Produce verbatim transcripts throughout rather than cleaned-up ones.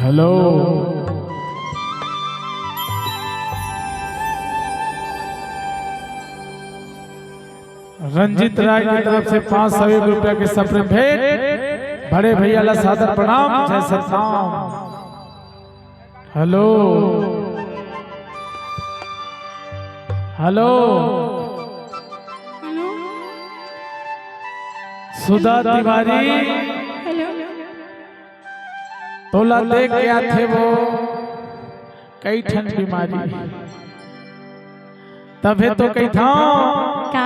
Hello. Ranjit राय की तरफ से पाँच सौ एक रुपया के सप्रेम भेंट। बड़े भैया ला सादर प्रणाम, जय सतनाम। हेलो। हेलो। हेलो। सुधा तिवारी। हेलो। तोला देख के आथे वो कई ठन बीमारी। तभे तो कहिथंव। का?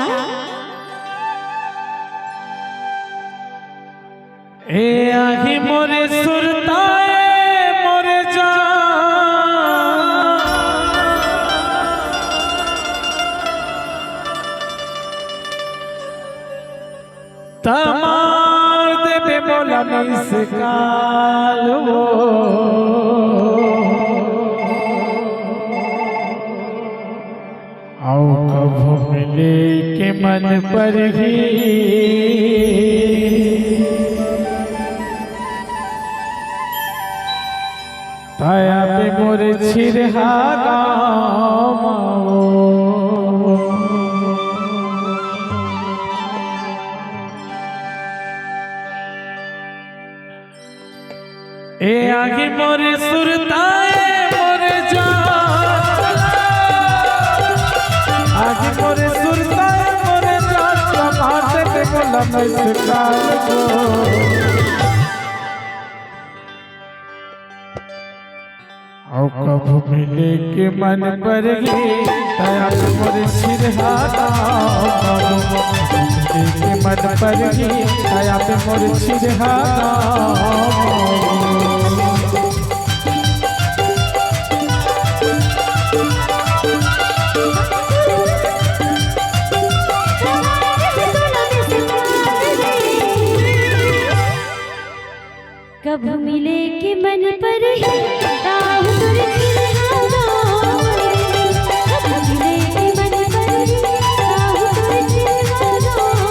ए आही मोरे सुरता ए मोरे जान। त मार देबे मोला miss call वो। अउ कभू मिले के मन परही। तया पे मोर छिरहा गाँव वो। ए आगी मोर सुरता ए मोर जान, आगी मोर सुरता ए मोर जान, कमाते ते बोला मैं से काल को। अउ कभू मिले के मन परही, तया पे मोर छिरहा गाँव। कभू मिले के मन परही, तया पे मोर छिरहा गाँव। कभू मिले के मन परही, ताहू तोर छिरहा गाँव। कभू मिले के मन परही, ताहू तोर छिरहा गाँव।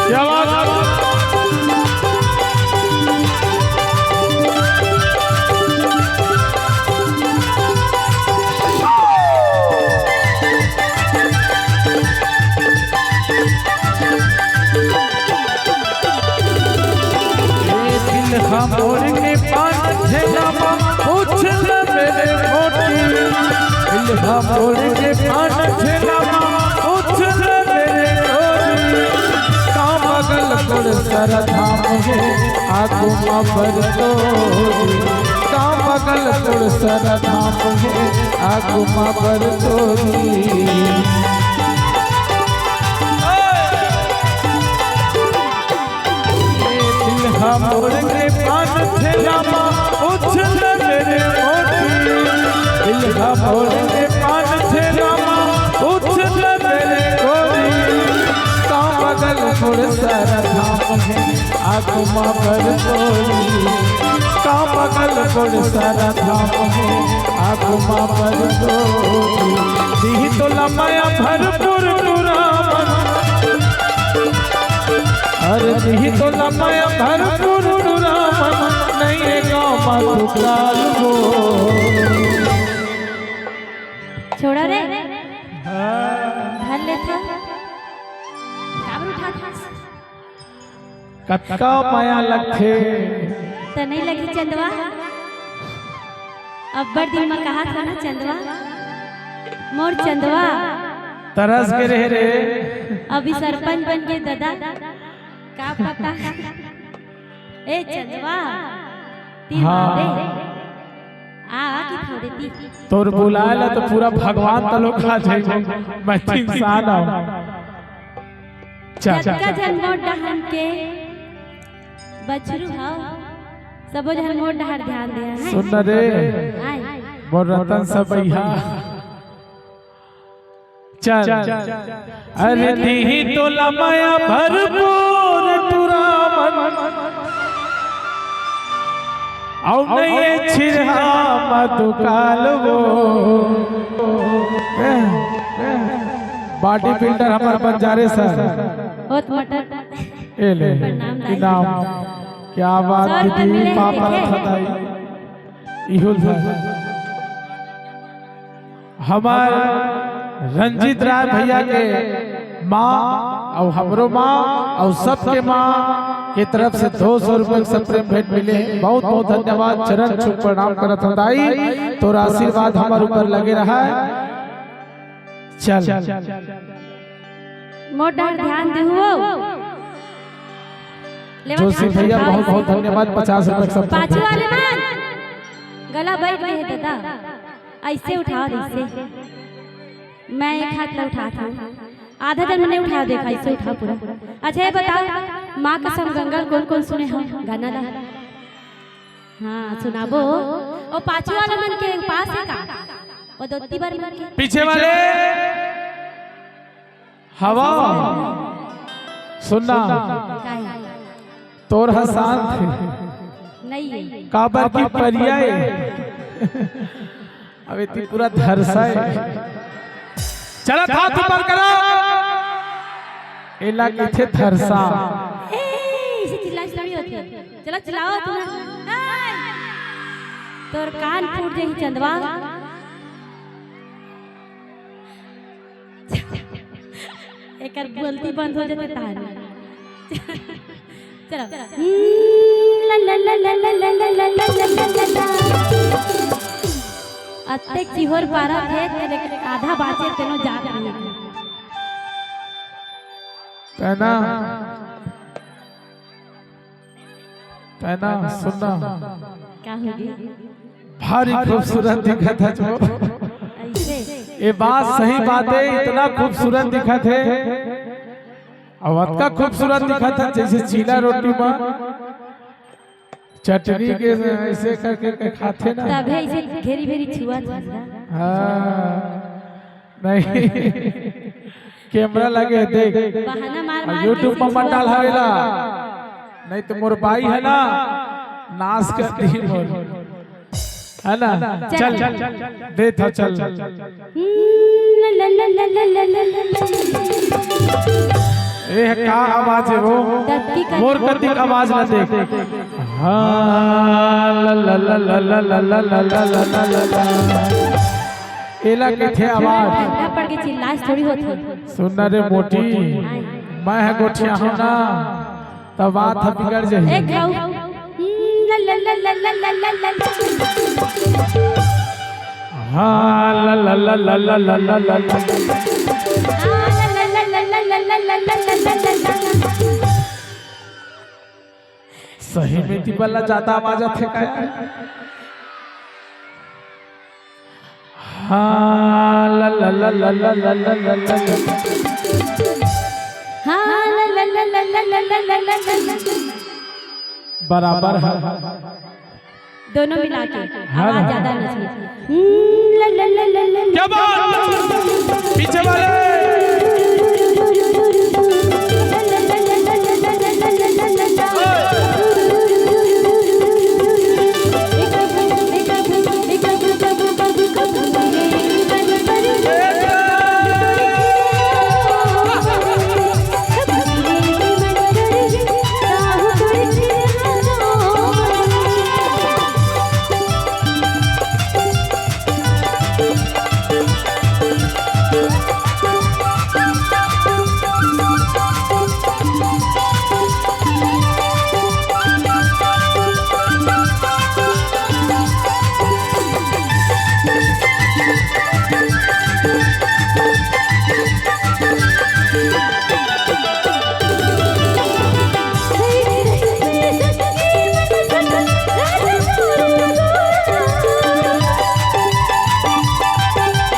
क्या बात है? ए दिल हा मोर के पान ठेला मा, पूछ ले मेरे मोती। दिल हा मोर के पान ठेला मा, पूछ ले मेरे मोती। का बगल कोड़ सरधाम हे, आगू मा बरतोरी। का बगल कोड़ सरधाम हे, आगू मा बरतोरी। ए दिल हा मोर के पान ठेला मा, पूछ ले मेरे मोती। दिल हा मोर के पान ठेला मा, पूछ ले मेरे गोरी। का बगल मोर सरधाम हे, आगू मा बरतोरी। का बगल मोर सरधाम हे, आगू मा बरतोरी। दिही तोला मया भरपूर टुरामन। अरे दिही तोला मया भरपूर टुरामन, नइये गाँव मा तू काल वो। छोड़ा रे। हाँ। धर लेथंव। काबर उठाथस? कतका मया लगथे। त नइ लगही चंदवा? अब्बड़ दिन म कहाथंव ना चंदवा, मोर चंदवा। तरस गे रहे रे। अभी सरपंच बन गे ददा, का पता। ए चंदवा, ती हाँ। मारे। आ, आ की थोड़े ती। तोर बुलाए ला तो पूरा भगवान तलोक आ जाई। मैं तो इंसान हूँ। चल। जतका झन मोर डहन के बछरू हव, सबो झन मोर डहर ध्यान दे, हैं? सुन न रे, आय। मोर रतन सबैहा। चल। अरे दिही तोला मया भरपूर टुरामन। अउ नइये छिरहा मा तू काल वो। ए, ए, body builder हमर बंजारे सर। होत मटर। ए ले, प्रणाम दाई। इनाम। क्या बात सब दीदी, मिले पापा देखे। खदाई। इहुल है। हमार रंजीत राय भैया के माँ अउ हमरो माँ अउ सबके माँ के तरफ से दो सौ रुपए के सप्रेम भेंट मिले। बहुत बहुत धन्यवाद, चरण छू प्रणाम करत हन दाई, तोर आशीर्वाद हमर ऊपर लगे रहा है। चल। मोर डहर ध्यान देहु हो। लेवा जोशी ध्यान भैया, उठाओ बहुत बहुत ऐसे। धन्यवाद, पचास रुपए के सब पाछू वाले मन, गला बैठ गए हे दादा, ऐसे उठाओ, ऐसे। मैं एक हाथ ला उठात हूँ, आधा जन मने उठा देखा, ऐसे उठा पूरा। अच्छा, ये बताओ, माँ कसम गंगा ल कौन कौन सुने हो गाना ला? हाँ, सुनाबो। ओ पाछू वाला मन के पास है का? ओ दोती बर मन के पीछे वाले। हवा। सुनना। काहे? तोर ह शांत है। नहीं है। काबर की परिया है। अबे ती पूरा धरसा है। चला, हाथ ऊपर करो। एला कथे धरसा। ए, इसे चिल्ला चिल्ला नहीं होती। चला, चिल्लाओ तुम। ए! तोर कान फूट जाही चंदवा। एकर बोलती बंद हो जाते तारी। चलो। अत्ते चिहोर पारा थे, तेरे आधा बाचे तेनो जात नहीं। तेना, तेना, सुनना। का होगे? भारी खूबसूरत दिखत है जो। ऐसे? ये बात सही बात है, इतना खूबसूरत दिखत है। अब अतका खूबसूरत दिखत है, जैसे चीला रोटी में चटनी के ऐसे करके के खाथे ना। तभे ऐसे घेरी भेरी छुआ था ना। हाँ, नहीं। कैमरा लगे, देख। बहाना मार मार YouTube के पर मत डाल हवेला। नहीं तो मोर बाई है ना, नाश कर दी मोर। है ना? चल, चल, दे था, चल। ए, का आवाज है वो? मोर कतिक आवाज ना देख। हाँ, ला, ला, ला। एला कथे आवाज। पड़ के चिल्लास थोड़ी होती। सुन ना रे मोटी, मैं है गोठिया हूँ ना, तब बात ह बिगड़ जाही। एक गाऊ। हाँ, ला, ला, ला। सही में ती बल्ला ज्यादा आवाज आथे का? हाँ, ला, ला। हाँ, ला, ला। बराबर है। दोनों मिला के। हाँ। आवाज ज्यादा आना चाहिए। हम्म, ला, ला, ला। क्या बात? पीछे वाले।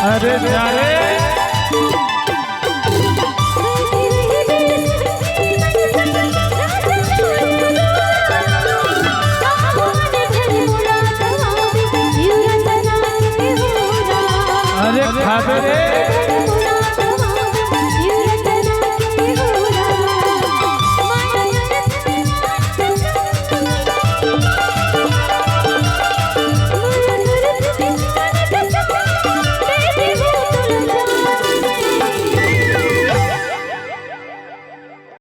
अरे जा,